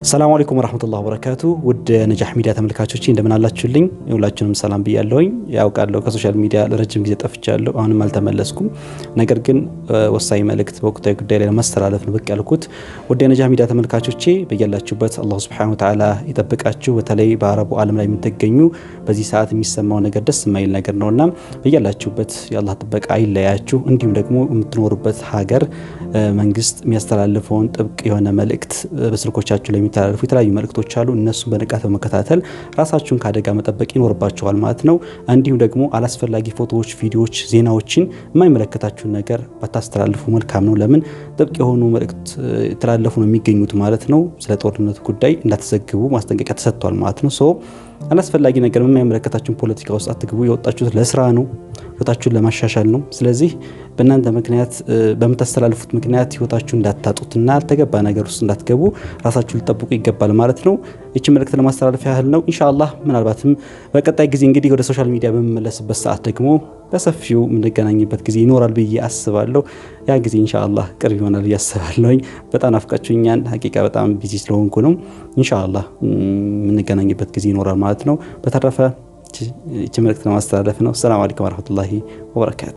ሰላም አለይኩም ወራህመቱላሂ ወበረካቱ። ውድ ነጃህ ሚዲያ ተመልካቾች እንደምን አላችሁልኝ? ሁላችሁንም ሰላም ብያለሁኝ። ያውቃለሁ ከ social media ለረጅም ጊዜ ጠፍቻለሁ፣ አሁንም አልተመለስኩም። ነገር ግን ወሳኝ መልእክት በወቅታዊ ጉዳይ ላይ ለማስተላለፍ ነው ብቅ ያልኩት። ውድ ነጃህ ሚዲያ ተመልካቾቼ በያላችሁበት አላሁ ሱብሓነሁ ወተዓላ ይጠብቃችሁ። በተለይ በአረቡ ዓለም ላይ የምትገኙ በዚህ ሰዓት የሚሰማው ነገር ደስ የማይል ነገር ነውና በያላችሁበት የአላህ ጥበቃ አይለያችሁ። እንዲሁም ደግሞ የምትኖሩበት ሀገር መንግስት የሚያስተላልፈውን ጥብቅ የሆነ መልእክት በስልኮቻችሁ ላይ የሚተላለፉ የተለያዩ መልእክቶች አሉ። እነሱን በንቃት በመከታተል ራሳችሁን ከአደጋ መጠበቅ ይኖርባችኋል ማለት ነው። እንዲሁም ደግሞ አላስፈላጊ ፎቶዎች፣ ቪዲዮዎች፣ ዜናዎችን የማይመለከታችሁን ነገር ባታስተላልፉ መልካም ነው። ለምን ጥብቅ የሆኑ መልእክት የተላለፉ ነው የሚገኙት ማለት ነው። ስለ ጦርነቱ ጉዳይ እንዳትዘግቡ ማስጠንቀቂያ ተሰጥቷል ማለት ነው። So አላስፈላጊ ነገር የማይመለከታችሁን ፖለቲካ ውስጥ አትግቡ። የወጣችሁት ለስራ ነው፣ ህይወታችሁን ለማሻሻል ነው። ስለዚህ በእናንተ ምክንያት በምታስተላልፉት ምክንያት ህይወታችሁን እንዳታጡትና ያልተገባ ነገር ውስጥ እንዳትገቡ ራሳችሁን ሊጠብቁ ይገባል ማለት ነው። ይቺ መልእክት ለማስተላለፍ ያህል ነው። ኢንሻአላህ ምናልባትም በቀጣይ ጊዜ እንግዲህ ወደ social media በምመለስበት ሰዓት ደግሞ በሰፊው የምንገናኝበት ጊዜ ይኖራል ብዬ አስባለሁ። ያ ጊዜ ኢንሻአላህ ቅርብ ይሆናል ብዬ አስባለሁኝ። በጣም ናፍቃችሁኛል። ሀቂቃ በጣም busy ስለሆንኩ ነው። ኢንሻአላህ የምንገናኝበት ጊዜ ይኖራል ማለት ነው። በተረፈ ይቺ መልእክት ለማስተላለፍ ነው። ሰላም አለይኩም ወራህመቱላሂ ወበረካቱ።